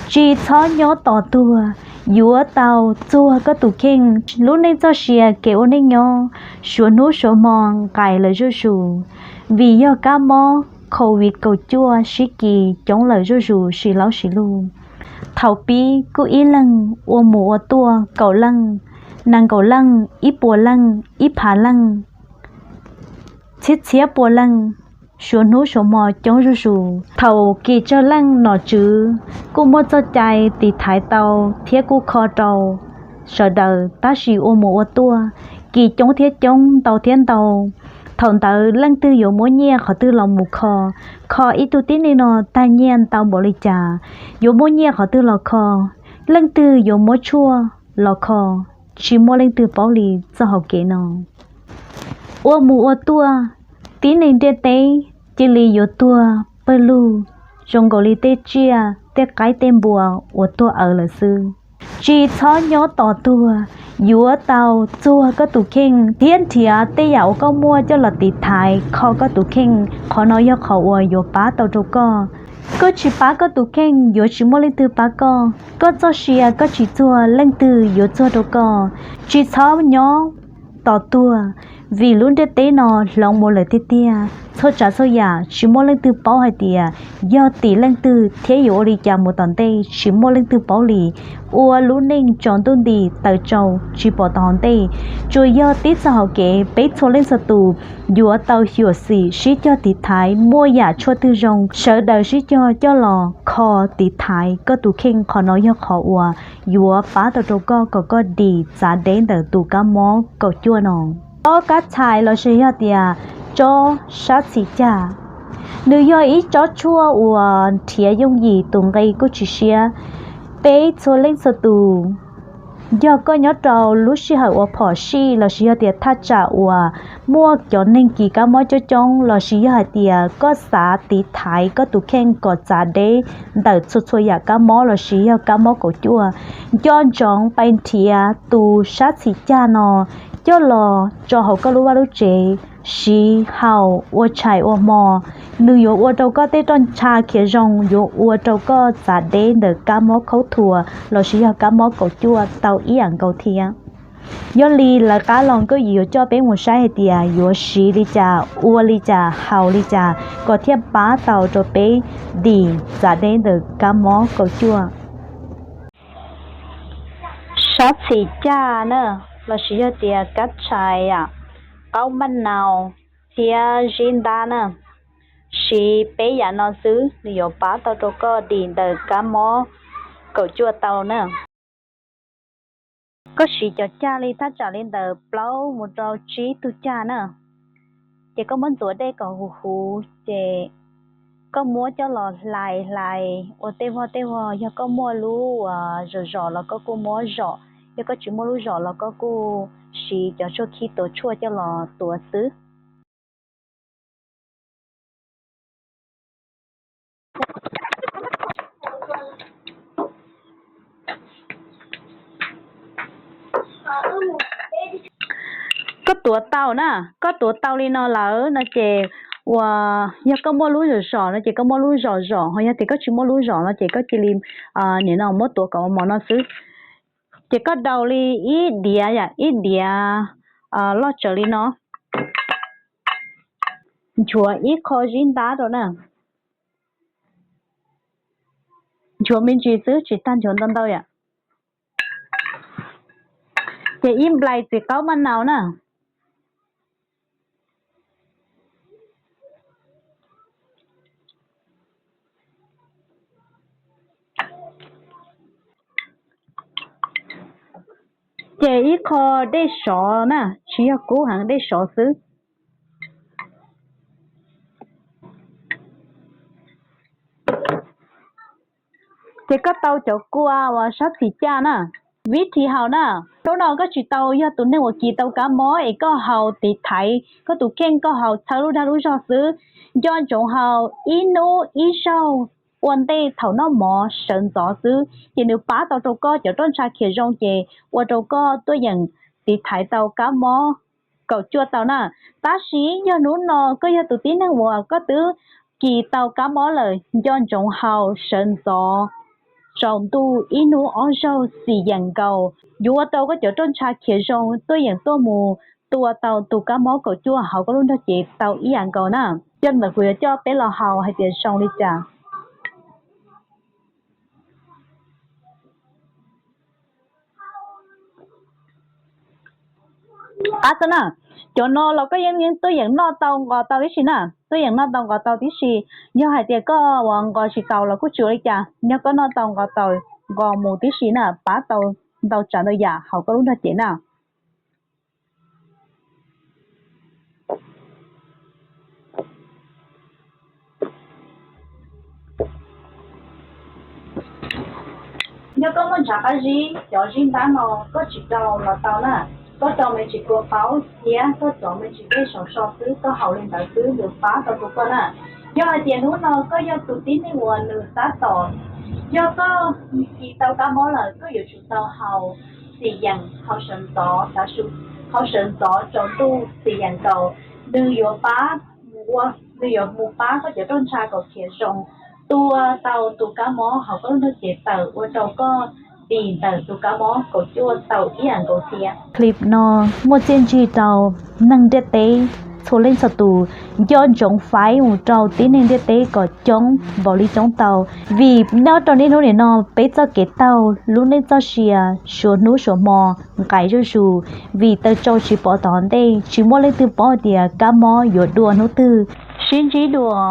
Tsis txhob nyob tos tuag, yuav tau txuag koj tus kheej. Lub neej txoj sia kev ua neej nyob, suav hnub suav hmo nqaim lawm zuj zus. Vim yog kab mob Covid kaum cuaj sib kis coob lawm zuj zus sis lauj sis luj. Thaum pib kuj ib leeg ua mus ua tuaj kaum leej, nees nkaum leej, ib puas leej, ib phav leej, txhiab txhiab pua leej, suav hnub suav hmo coob zuj zus. Thaum kis tsawg leej nom tswv kuj muaj txoj cai tiv thaiv tau thiab kuj kho rau sawv daws, tab sis ua mus ua tuaj kis coob thiab coob, ntau thiab ntau. Thaum ntawd leej twg yuav muab nyiaj qhov twg los mus kho, kho ib tug tib neeg no tag nyiaj ntau npaum li cas, yuav muab nyiaj qhov twg los kho, leej twg yuav muab tshuaj los kho, tsis muaj leej twg paub li txoj hauv kev no. Ua mus ua tuaj, tib neeg ntiaj teb cia li yuav tuag pawg lug zoo nkaus li tej tsiaj tej qaib tej npua uas tuag awv lawm xwb. Tsis txhob nyob tos tuag, yuav tau txuag koj tus kheej thiab nrhiav tej yam uas koj muaj coj los tiv thaiv kho koj tus kheej. Qhov no yog qhov uas yuav pab tau rau koj. Koj tsis pab koj tus kheej yuav tsis muaj leej twg pab koj. Koj txoj sia koj tsis txuag leej twg yuav txuag rau koj. Tsis txhob nyob tos tuag, vim lub ntiaj teb no hloov mus lawm tiag tiag. Txhua tsav txhua yam tsis muaj leej twg paub hais tias yog tim leej twg thiab yuav ua li cas mus tom ntej, tsis muaj leej twg paub li. Ua lub neej tsaus ntuj nti taws tsau tsis pom tau hauv ntej. Tsuas yog tib txoj hauv kev peb txhua leej txhua tus yuav tau xyuam xim sib cog tiv thaiv, muaj yam tshuaj twg zoo sawv daws sib cog coj los kho tiv thaiv koj tus kheej. Qhov no yog qhov uas yuav pab tau rau koj kom koj dim txav deb ntawm tus kab mob kaum cuaj no. Tsob kab txhais lossis yog tias tsob sab txhim cag, nws yog ib tsob tshuaj uas nrhiav yooj yim, tus nqi kuj tsis siab. Peb txhua leej txhua tus, yog koj nyob rau lub sij hawm uas phom sij lossis yog tias thaj tsam uas muaj cov neeg kis kab mob coob coob lossis yog hais tias koj xav tiv thaiv koj tus kheej kom txav deb ntawm txhua txhua yam kab mob lossis yog kab mob kaum cuaj, nco ntsoov pais nrhiav tus sab txhim cag no coj los tso hauv koj lub vaj lub tsev siv haus ua tshais ua hmo. Nws yuav ua rau koj tej roj ntsha khiav zoo, yuav ua rau koj txav deb ntawm kab mob khaub thuas lossis yog kab mob kaum cuaj tau ib yam nkaus thiab. Yog li lawv qab los Nkauj Yim yuav coj peb mus saib hais tias yuav siv li cas, ua li cas, haus li cas kom thiaj pab tau rau peb dim txav deb ntawm kab mob kaum cuaj. Sab txhim cag na, lossis yog tias kab tshais, qaub maj nau thiab zib ntab na. Siv peb yam no xwb nws yuav pab tau rau koj dim ntawm kab mob kaum cuaj tau na. Koj siv cov cag li thaj tsam li ntawm plaub mus rau tsib tug cag na. Ces koj muab ntxuav dej kom huv huv ces koj muab coj los hlais hlais ua tej vog tej vog. Yog koj muaj lub zom zom los koj kuj muab zom, yog koj tsis muaj lub zom los koj kuj siv cov tshuaj khib tuav tshuaj coj los tuav xwb. Koj tuav tau na, koj tuav tau li no lawm no ces uas yog koj muaj lub zom zom no ces koj muab lub zom zom, ho yog tias koj tsis muaj lub zom no ces koj cia li nim no muab tuav kom mos mos no xwb. Ces koj daus li ib diav, ib diav loj tsawv li no, nchuav ib qho zib ntab rau na. Nchuav me ntsis xwb tsis tag nchuav ntau ntau yom. Ces ib nplais txiv qaub maj nau na. Ces ib qho dej sov na, tsis yog kub heev, dej sov xwb. Ces koj tau cov kua uas sab txhim caj na, vib thi haus na. Hnub no koj tsis tau yog tus neeg uas kis tau kab mob es koj haus tiv thaiv koj tus kheej, koj haus txhawb lub dag lub zog xwb. Nco ntsoov haus ib hnub ib zaug ua ntej thaum noj mov sawv ntxov xwb, ces nws pab tau rau koj cov roj ntsha khiav zoo, ces ua rau koj tuaj yeem tiv thaiv tau kab mob kaum cuaj tau na. Tab sis yog hnub no koj yog tus tib neeg uas koj twb kis tau kab mob lawm, nco ntsoov haus sawv ntxov tsaus ntuj ib hnub ob zaug xim yeem nkaus, yuav ua rau koj cov rooj ntsha khiav zoo tuaj yeem tuaj mus, tua tau tus kab mob kaum cuaj hauv koj lub nrog cev tau ib yam nkaus na. Coj ntawm kuv yuav coj peb los haus hais tias zoo li cas. Qab xwb na, cov no los koj yeej tuaj yeem noj tau nqos tau tib si na, tuaj yeem noj tau nqos tau tib si. Yog hais tias koj uas nqos tsis taus los kuj tsis ua li cas, yog koj noj tau nqos tau, nqos mus tib si na, pab tau ntau tsav ntau yam hauv koj lub nrog cev na. Yog koj muaj ntshav qab zib, cov zib ntab no koj tsis rau los tau na, koj rau me ntsis kua paub thiab koj txov me ntsis dej saum so xwb, koj haus li ntawd xwb nws pab tau rau koj na. Yog hais tias hnub no koj yog tus tib neeg uas nws tab tom, yog koj kis tau kab mob lawm koj yuav tsum tau haus xim yeem, haus sawv ntxov, haus sawv ntxov tsaus ntuj xim yeem nkaus, nws yuav pab, nws yuav mus pab koj cov rooj ntsha kom khiav zoo, tua tau tus kab mob hauv koj lub nrog cev tawm ua rau koj dim ntawm tus kab mob kaum cuaj tau ib yam nkaus thiab. Clip no muaj txiaj ntsig rau neeg ntiaj teb txhua leej txhua tus, nco ntsoov faib mus rau tib neeg ntiaj teb kom coob npaum li coob tau, vim nyob rau niaj hnub nim no peb txoj kev taug lub neej txoj sia suav hnub suav hmo nqaim zuj zus, vim taw tsau tsis pom tom ntej, tsis muaj leej twg paub tias kab mob yuav dua hnub twg. Sib ntsib dua.